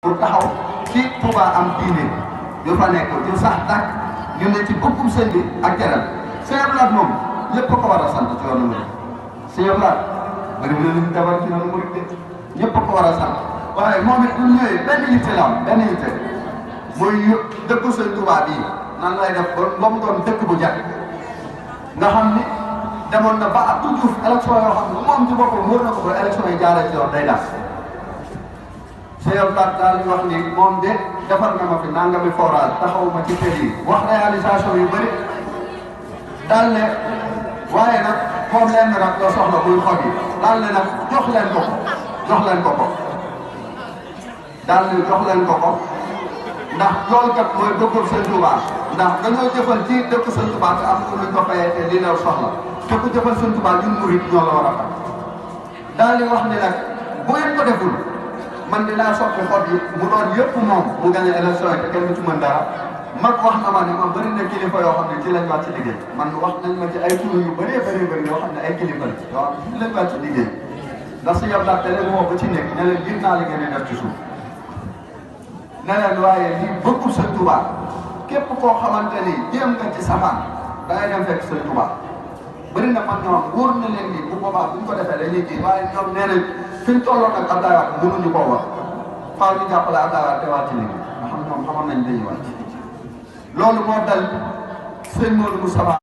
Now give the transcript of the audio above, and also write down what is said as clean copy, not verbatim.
pour taxaw ci Touba am diine yu fa nekk yu sax tàkk ñu ne ci boppum sëñ bi ak teral Sëñ Abdou Lahad moom ñëpp ko war a sant ci yoonu murid. Sëñ Abdou Lahad bëri na lu ñu defal ci yoonu murid de ñëpp ko war a sant waaye moom it bu ñëwee benn yitte la am benn yitte muy dëkku sëñ Touba bii nan lay def ba mu doon dëkk bu jag nga xam ni demoon na ba Abdou Diouf élection yoo xam ne moom ci boppam wóor na ko ba élection yi jaaree ci yoon day das Sëñ Abdou Lahad daal di wax ni moom de defar na ma fi nangami forage taxaw ma ci kër yi wax réalisation yu bëri daal ne waaye nag moom lenn nag la soxla muy xob yi daal ne nag jox leen ko daal ne jox leen ko ndax loolu kat mooy dëkkul Sëñ Touba ndax dañoo jëfal ci dëkk Sëñ Touba te am lu ñu ko fayee te li lew soxla te ku jëfal Sëñ Touba ñun murid ñoo la war a fay daal di wax ni nag bu ngeen ko deful man dinaa soppi xob yi mu doon yëpp moom mu gagné élection yi te kenn du ci mën dara mag wax na ma ne man bëri na kilifa yoo xam ne ci lañ wàcc ci liggéey man wax nañ ma ci ay tur yu bëree bëri yoo xam ne ay kilifa la yoo xam ne ci lañ wàcc ci liggéey ndax Sëñ Abdou Lahad te leen woo ba ci nekk ne leen gis naa li ngeen di def ci suuf ne leen waaye lii bëggul Sëñ Touba képp koo xamante ni jéem nga ci safaan da ngay dem fekk Sëñ Touba bëri na man ñoom wóor na leen ni bu boobaa bu ñu ko defee dañuy kii waaye ñoom nee nañ fi ñu tolloon ak Abdoulaye Wade mënuñu koo wax faaw ñu jàppale Abdoulaye Wade teewaat ci liggéey nga xam ñoom xamoon nañ dañuy wàcc loolu moo dal sëñ Modou Moustapha